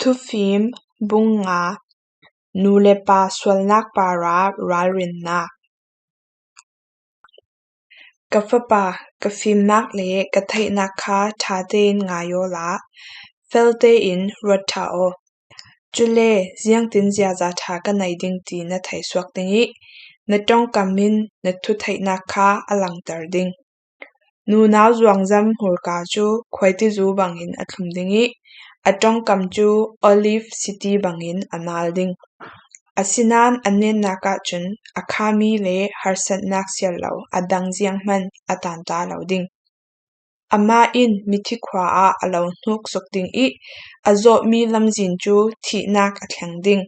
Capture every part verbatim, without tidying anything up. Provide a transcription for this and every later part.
Thufim bung nga. Nu le pa sualnak para ralrinnak. Ka fapa, ka fimnak le ka theihnak kha ṭha tein ngai aw la, fel tein ruat ṭha aw. Cule ziangtin ziaza ṭha ka nei ding ti na theisuak ding ih, na ṭongkam in na thutheihnak kha a langter ding. Nunau zuangzam hmurka cu khuaitizu bangin a thlum ding ih, a ṭongkam cu olive siti bangin a nal ding. Asinain a nennak ahcun a khami le harsatnak siar lo a dang zianghman a tanta lo ding. Amah in mithi khua ah a lo hnuk suk ding ih, a zawhmi lamzin cu thihnak a thleng ding.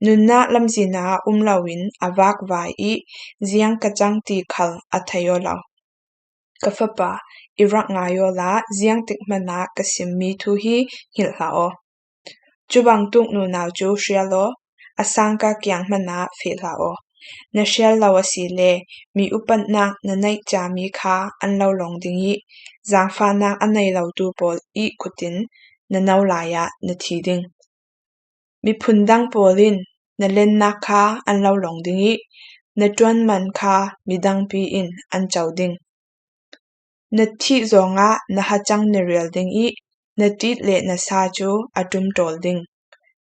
Nunnak lamzin ah um loin a vakvai ih, ziang ka cang ti khal a thei aw lo. Ka fapa, i rak ngai aw la, ziangtik hmanh ah ka simmi thu hi hngilh hlah aw. Cubangtuk nunau cu hrial aw, a sangka kiang hmanh ah feh hlah aw. Na hrial lo asile, mi upatnak na neih ciami kha an lo lawng ding ih, zaangfahnak a nei lotu pawl ih kut in na no lai ah na thi ding. Miphun dang pawl in na lennak kha an lo lawng ding ih, na ṭuan man kha midangpi in an co ding. Na thih zongah na hacang na rial ding ih, na ṭit le na sa cu a ṭum ṭawl ding.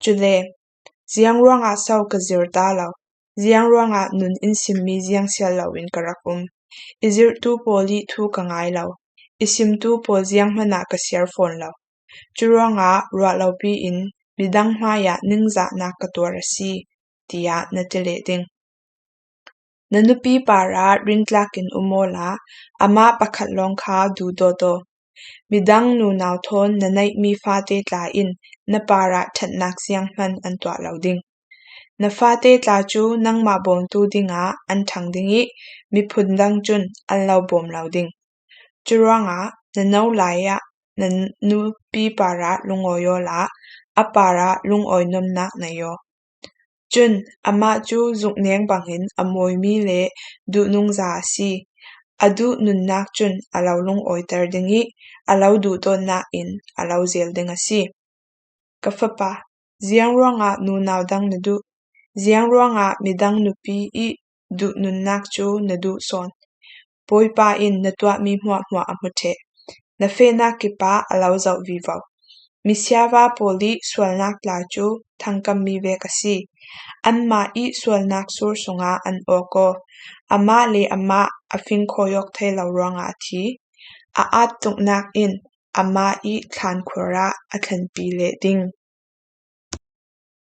Cule, ziang ruangah so ka zir ta lo, ziang ruangah nun in simmi ziang siar loin ka rak um? I zirhtu pawl ih thu ka ngai lo, i simtu pawl zianghman ah ka siar fawn lo. Curuangah ruah lopi in midang hmaiah ningzahnak ka tuar a si, tiah na ti leh ding. Na nupi parah rintlak in um aw la, amah pakhat lawng kha duhdawt aw. Midang nunau thawn na neihmi fate tla in na parah ṭhatnak zianghman an tuah lo ding. Na fate tla cu nangmah bawmtu dingah an ṭhang ding ih, miphun dang cun an lo bawm lo ding. Curuangah na no lai ah na nupi parah lungawi aw la, a parah lungawi nuamnak nei aw. Cun amah cu zukneng bangin a mawimi le duhnungza a si. A duh nunnak cun a lo lungawiter ding ih, a lo duhdawtnak in a lo zel ding a si. Ka fapa, ziang ruangah nunau dang na duh? Ziang ruangah midang nupi ih duh nunnak cu na duh sawn? Bawipa in na tuahmi hmuahhmuah a hmu ṭheh. Na fehnak kipah a lo zoh vivo. Misiava pawl ih sualnak tla cu thangkammi vek a si. Anmah ih sualnak sur sungah an awk aw. Amah le amah a fingkhawi awk thei lo ruangah a thi. A at tuknak in amah ih thlan khuar ah a thlenpi leh ding.